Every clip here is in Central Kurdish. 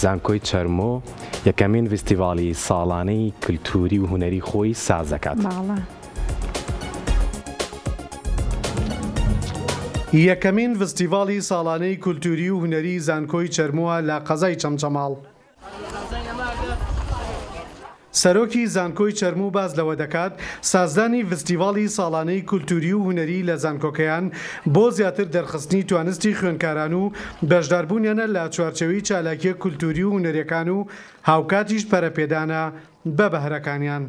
زانکۆی چەرمۆ یەکەمین ڤیستیڤاڵی ساڵانەی کلتوری و هونەری خۆی ساز دەکات. یەکەمین ڤستیڤاڵی ساڵانەی کولتووری و هونەری زانکۆی چەرمووە لە قەزای چەمچەماڵ. سەرۆکی زانکۆی چەرموو باس لەوە دەکات، سازدانی ڤستیڤاڵی ساڵانەی کولتووری و هونەری لە زانکۆکەیان بۆ زیاتر دەرخستنی توانستی خوێندکاران و بەشداربوونیانە لە چوارچێوەی چالاکییە کولتووری و هونەرییەکان و هاوکاتیش پەرەپێدانە بە بەهرەکانیان.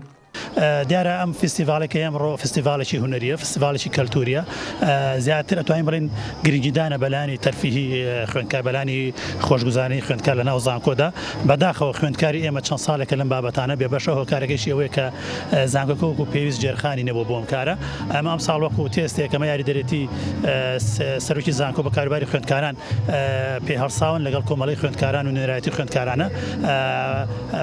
دیارە ئەم فیستیڤاڵەی کە ئەمڕۆ فیستیڤاڵێکی هونەریە، فیستیڤاڵێکی کەلتوریە، زیاتر ئەتوانین بڵێین گرنگیدانە بەلانی تەرفیهی خوێندکار، بەلانی خۆشگوزارانی خوێندکار لە ناو زانکۆدا. بەداخەوە خوێندکاری ئێمە چەند ساڵێکە لەم بابەتانە بێبەشە، هۆکارەکەیشی ئەوەیە کە زانکۆکە وەکو پێویست ژێرخانی نەبووە بۆ ئەم کارە. ئەمە ئەمساڵ وەکو تێستێک ئەمە یاریدەرێتی سەرۆکی زانکۆ بە کاروباری خوێندکاران پێی هەڵساون لەگەڵ کۆمەڵەی خوێندکاران و نوێنەرایەتی خوێندکارانە.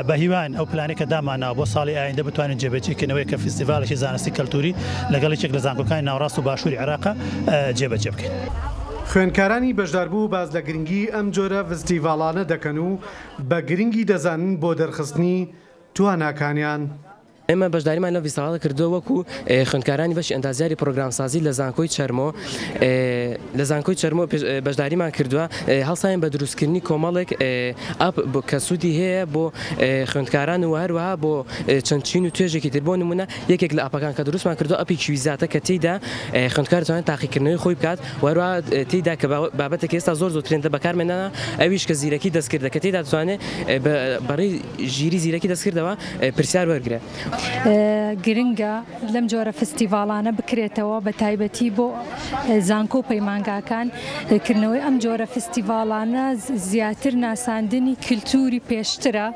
بە هیواین ئەو پلانەی کە دامانناوە بۆ ساڵی ئایندە بتوانین جێبەجێی کەین ئەوەیە کە فیستیڤاڵێکی زانستی کەلتوری لەگەڵ یەکێک لە زانکۆکانی ناوەڕاست و باشووری عێراق جێبەجێ بکەین. خوێندکارانی بەشداربوو باس لە گرنگی ئەم جۆرە ڤستیڤاڵانە دەکەن و بە گرنگی دەزانن بۆ دەرخستنی تواناکانیان. ئێمە بەشداریمان لەم ڤیستیڤاڵە کردووە وەکو خوێندکارانی بەشی ئەندازیاری پرۆگرامسازی لە زانکۆی چەرمۆ لە زانکۆی چەرمۆ بەشداریمان کردووە هەڵساین بە دروستکردنی کۆمەڵێک ئەپ کە سوودی هەیە بۆ خوێندکاران و هەروەها بۆ چەند چین و توێژێکی تر بۆ نمونە یەکێک لە ئەپەکان کە دروستمان کردووە ئەپی کویزاتە کە تێیدا خوێندکار دەتوانێت تاقیکردنەوەی خۆی بکات و هەروەها تێیدا کە بابەتێک ئێستا زۆر زۆر ترێندە بەکارمێنە ئەویش کە زیرەکی دەستکردە کە تێیدا دەتوانێت بەڕێی ژیری زیرەکی دەستکردەوە پرسیار وەرگرە. گرنگە لەم جۆرە فستیڤاڵانە بکرێتەوە بە تایبەتی بۆ زانکۆ و پەیمانگاکان، کردنەوەی ئەم جۆرە فستیڤاڵانە زیاتر ناساندنی کلتوری پێشترە،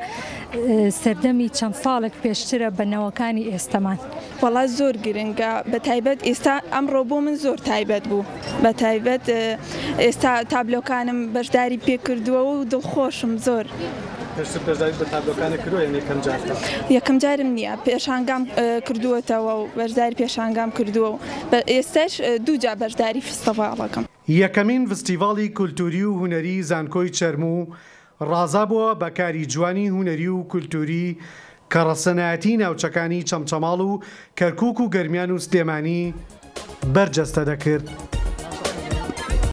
سەردەمی چەند ساڵێک پێشترە بە نەوەکانی ئێستەمان. وەڵا زۆر گرنگە بە تایبەت ئێستا ئەمڕۆ بۆ من زۆر تایبەت بوو بە تایبەت ئێستا تابلۆکانم بەشداری پێکردووە و دڵخۆشم زۆر. پێشتر بەشداریت بە تابلۆکانت کردووە یان یەکەم جارتە؟ یەکەم جارم نییە پێشانگام کردووەتەوە و بەشداری پێشانگام کردووە و ئێستاش دووجار بەشداری فستیڤاڵەکەم. یەکەمین ڤستیڤاڵی کولتووری و هونەری زانکۆی چەرموو ڕازابووە بە کاری جوانی هونەری و کولتووری کە ڕەسەنایەتی ناوچەکانی چەمچەماڵ و کەرکووک و گەرمیان و سلێمانی بەرجەستە دەکرد.